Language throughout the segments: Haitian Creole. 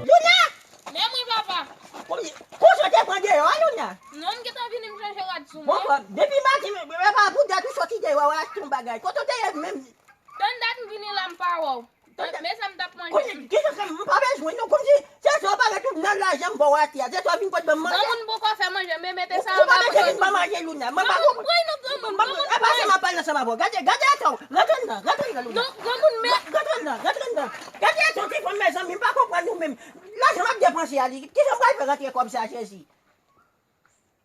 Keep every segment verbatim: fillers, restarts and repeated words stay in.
Luna! Men mwen, papa. Konbyen, konsa w te pran deyò a, Luna? Non, m gentan vini, m chèche rad sou mwen. Bon, bon, depi maten, men, men, men, pa pou dat ou soti deyò a, w achte yon bagay. Kote w te ye menm? Tann dat m vini la, m pa wè w. Tann dat. Men sa m t ap manje. Konbyen, ki sa fè m pa bezwen, non, kòmsi se sa w parèt ou nan lajan m ba w atè a. Se sa w vin pot ban m manje. Granmoun poko fè manje, men mete sa anba pou yo. Ou pa bezwen vin ban manje, Luna. Mwen pa konprann. Granmoun, pran non, granmoun, granmoun, pran. E pa sa m ap pale ansanm avè w. Gade, gade atò w. Rantre anndan, rantre anndan, Luna. Non, granmoun, men. Rantre anndan, rantre anndan. Gade yon ti fanm, mezanmi, m pa konprann ou menm. Lajan m ap depanse a li, kisa m pral fè rantre kòb sa, Jezi?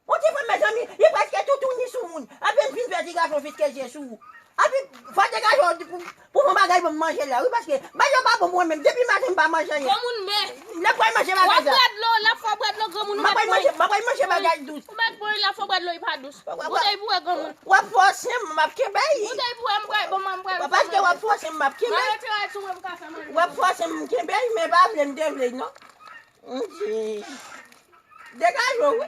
Yon ti fanm, mezanmi, li prèske toutouni sou moun. Anpi m fin fè ti gason fiske je sou ou. Anpi fò degaje w pou, pou fè yon bagay pou m manje la, wi, paske bagay yo pa bon pou mwen menm. Depi maten m pa manje anyen. Granmoun, men. Lè m pral manje bagay sa. W ap bwè dlo, l ap fè w bwè dlo, granmoun, ou mèt bwè. M ap pral manje, m ap pral manje bagay dous. Ou mèt bwè, l ap fè w bwè dlo, li pa dous. Bouteyi pou wè, granmoun. W ap fòse m, m ap kenbe l. Bouteyi pou wè, m pral, bon, m pral. Paske w ap fòse m, m ap kenbe l. Mwen retire l sou mwen pou ka fè manje. W ap fòse m, m kenbe l, men pa vle m te vle, non. Degaje w, wi.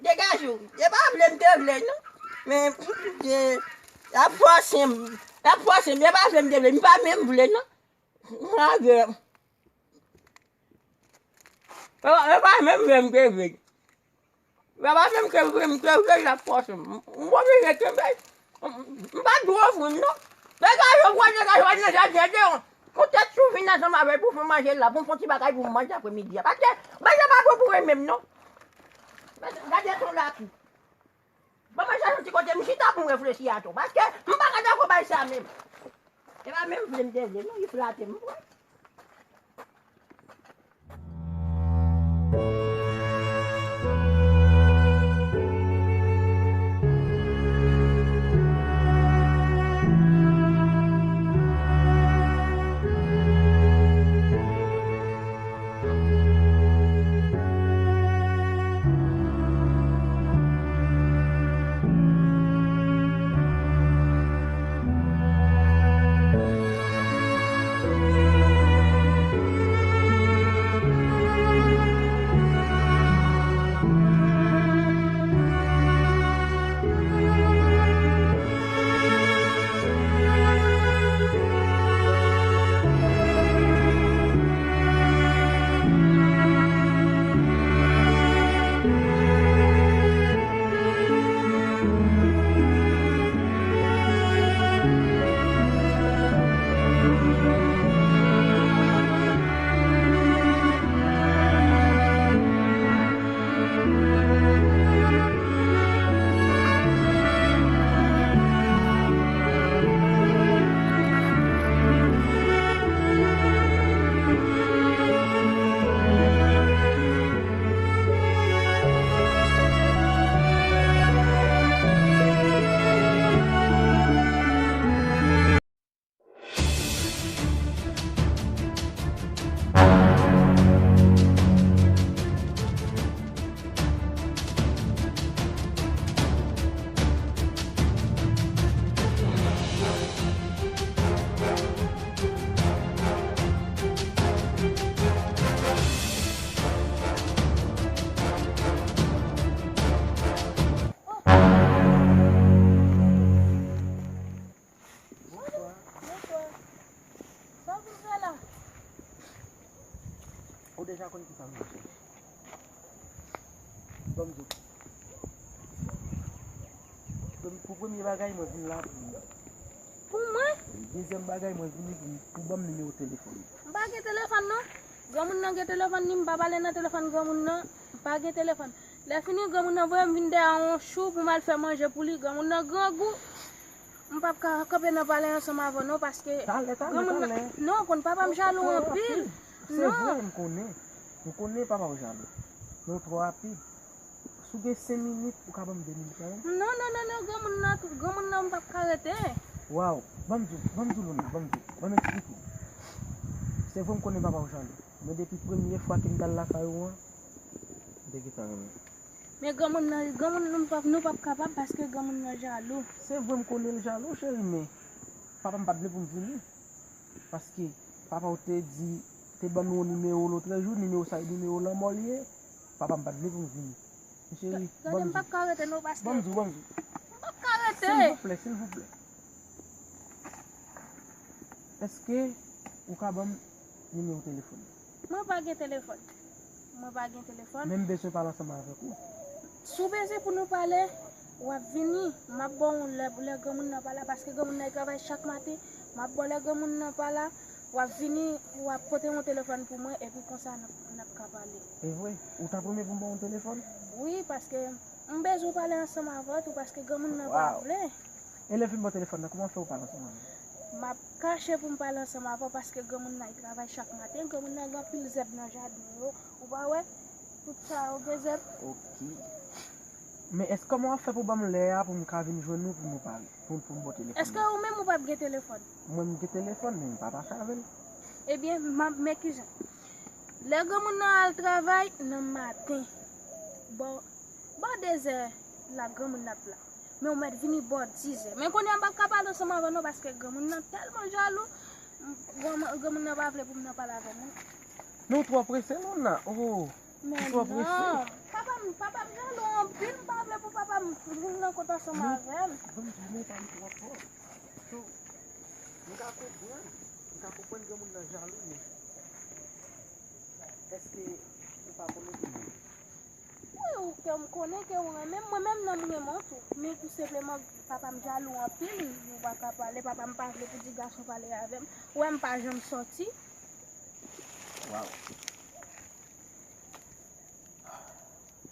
Degaje w. E pa vle m te vle, non. Men, e, y ap fòse m. Y ap fòse m. E pa vle m te vle. M pa menm vle, non. Lage. E pa, e pa menm vle m te vle. Lè pa menm ke vre, m ke vre, l ap fòse m. M, m oblije kenbe. M, m pa dwe ofri m, non. Degaje w, degaje w, al nan jaden deyò. Pou tèt sou vin ansanm avè l pou fè manje la, pou m fè yon ti bagay pou m manje apremidi a. Paske, bagay la pa bon pou mwen menm, non. Gade ton lakou. Ban mwen chache yon ti kote m chita pou m reflechi atò. Paske, m pa ka dakò bay sa menm. E pa menm vle m te vle, non, li flate m, vre. Bonswa. Bonswa. Sa w vin fè la? Ou deja konn ki sa m vin fè. Ban m di w. Prem-, pou premye bagay, mwen vin la pou, pou mwen? Dezyèm bagay, mwen vini pou, pou ban m nimewo telefòn. M pa gen telefòn, non. Granmoun nan gen telefòn li, m pa pale nan telefòn granmoun nan. M pa gen telefòn. Lè fini, granmoun nan voye m vin dèyè yon chou pou m al fè manje pou li. Granmoun nan grangou. M p ap ka kanpe nan pale ansanm avè w non, paske granmoun nan, non, ou konn papa m jalou anpil. Non. Se vre, m konnen. M konnen papa w jalou. Men w twò rapid. Si w gen senk minit, ou ka ban m de minit la, non? Non, non, non, non, granmoun nan, granmoun nan m p ap ka rete. Waw, ban m di w, ban m di w, Luna, ban m di w, ban m eksplike w. Se vre m konnen papa w jalou, men depi premye fwa ke m t al lakay ou an, m te gentan renmen w. Men granmoun nan, granmoun nou p ap, nou p ap kapab paske granmoun nan jalou. Se vre m konnen l jalou, cheri, men papa m pa t vle pou m vini. Paske papa w te di, te ban nou yon nimewo lòt jou, nimewo sa a, nimewo lanmò l ye. Papa m pa t vle pou m vini. Men cheri, gade, m p ap ka rete non, paske ban m di w, ban m di w. M p ap ka rete. Silvouplè, silvouplè. Èske ou ka ban m nimewo telefòn? Mwen pa gen telefòn. Mwen pa gen telefòn. Men m bezwen pale ansanm avèk ou. Si w bezwen pou nou pale, w ap vini. M ap ba w lè, lè granmoun nan pa la, paske granmoun nan travay chak maten. M ap ba w lè granmoun nan pa la, w ap vini, w ap pote yon telefòn pou mwen, epi konsa n ap, n ap ka pale. E vre? Ou t ap renmen pou m ba w yon telefòn? Wi, paske m bezwen pale ansanm avè w tou, paske granmoun nan pa vle. E lè w fin ba w telefòn nan, kòman w fè w pale ansanm avè l? M ap kache pou m pale ansanm avè w, paske granmoun nan, li travay chak maten. Granmoun nan gen anpil zèb nan jaden yo. Ou pa wè? Tout sa yo gen zèb. Ok. Men èske kòman w ap fè pou ban m lè a pou m ka vin jwenn ou pou nou pale, pou, pou m ba w telefòn nan? Èske ou menm ou p ap gen telefòn? Mwen, m gen telefòn, men m pa mache avè l. Ebyen, m ap, men kijan? Lè granmoun nan al travay nan maten, bò, bò dezè la granmoun nan ap la. Men ou mèt vini bò dizè. Men kounye a m p ap ka pale ansanm avè w non, paske granmoun nan tèlman jalou. Granmoun, granmoun nan pa vle pou m nan pale avè l non. Men ou twò prese, Lona. Oh, ou twò prese. Men non. Papa m, papa m jalou anpil, m pa vle pou papa m vin nan kont ansanm avè l. Ban m di w, men ou pale twò fò. So, m ka konprann, m ka konprann granmoun nan jalou, men èske ou pa konnen ki moun? Wi, ou, ke m konnen ke ou renmen m, mwen menm nan m renmen w tou. Men tou senpleman, papa m jalou anpil, nou pa ka pale, papa m pa vle pou di gason pale avè m. Ou wè m pa janm sòti. Waw.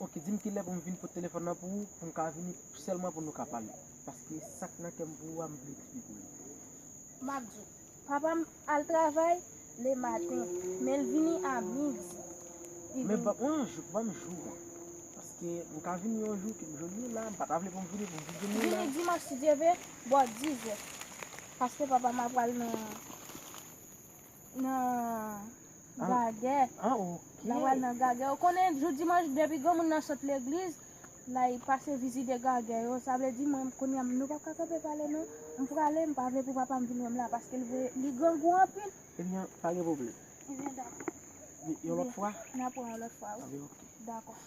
Ok, di m kilè pou m vin pote telefòn nan pou ou, pou m ka vini sèlman pou nou ka pale. Paske sa k nan kè m pou ou a, m vle eksplike w li. M ap di w, papa m al travay lematen, men l vini a midi. Men ban m yon jou, ban m jou an. Paske m ka vini yon jou ke m jwenn li la, m pa ta vle pou m vini, pou m vin jwenn li la. Vini dimanch, si Dye vle, bò dizè. Paske papa m ap pral nan, nan Gagè. Ah, ok. L ap pral nan Gagè. Ou konnen, jou dimanch, depi granmoun nan sot legliz, l al pase vizite Gagè yo. Sa vle di, mwen, kounye a, nou p ap ka kanpe pale, non. M prale, m pa vle pou papa m vin wè m la, paske l vre, li grangou anpil. Ebyen, pa gen pwoblèm. Ebyen, dakò. Yon lòt fwa? N a pran yon lòt fwa, wi. Ebyen, ok. Dakò.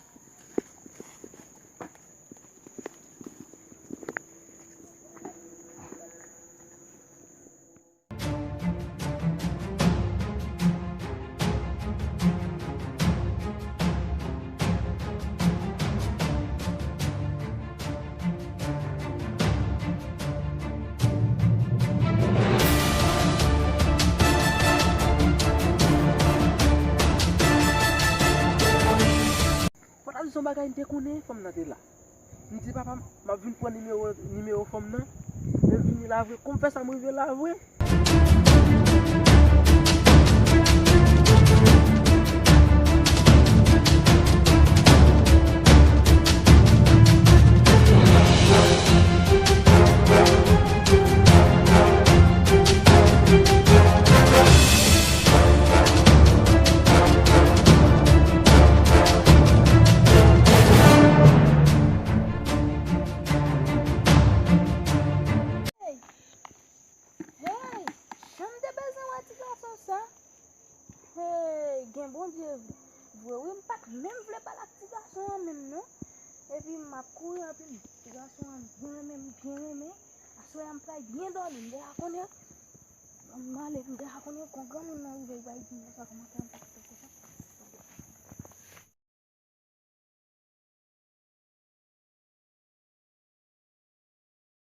Fò ta di se yon bagay m te konnen fanm nan te la. M di papa m, m ap vin pran nimewo, nimewo fanm nan. Men m vini la vre. Kòm fè sa m rive la vre? Hey! Hey! Jan m te bezwen wè ti gason sa. Hey! Gen Bondye vre wi, m pa t menm vle pale ak ti gason an menm non. Epi m ap kouri anpil. Ti gason an byen renmen m, byen renmen. Aswè a m pral byen dòmi, m deja konnen. M ale, m deja konnen kon granmoun nan rive, li pral di m konsa kòman sa.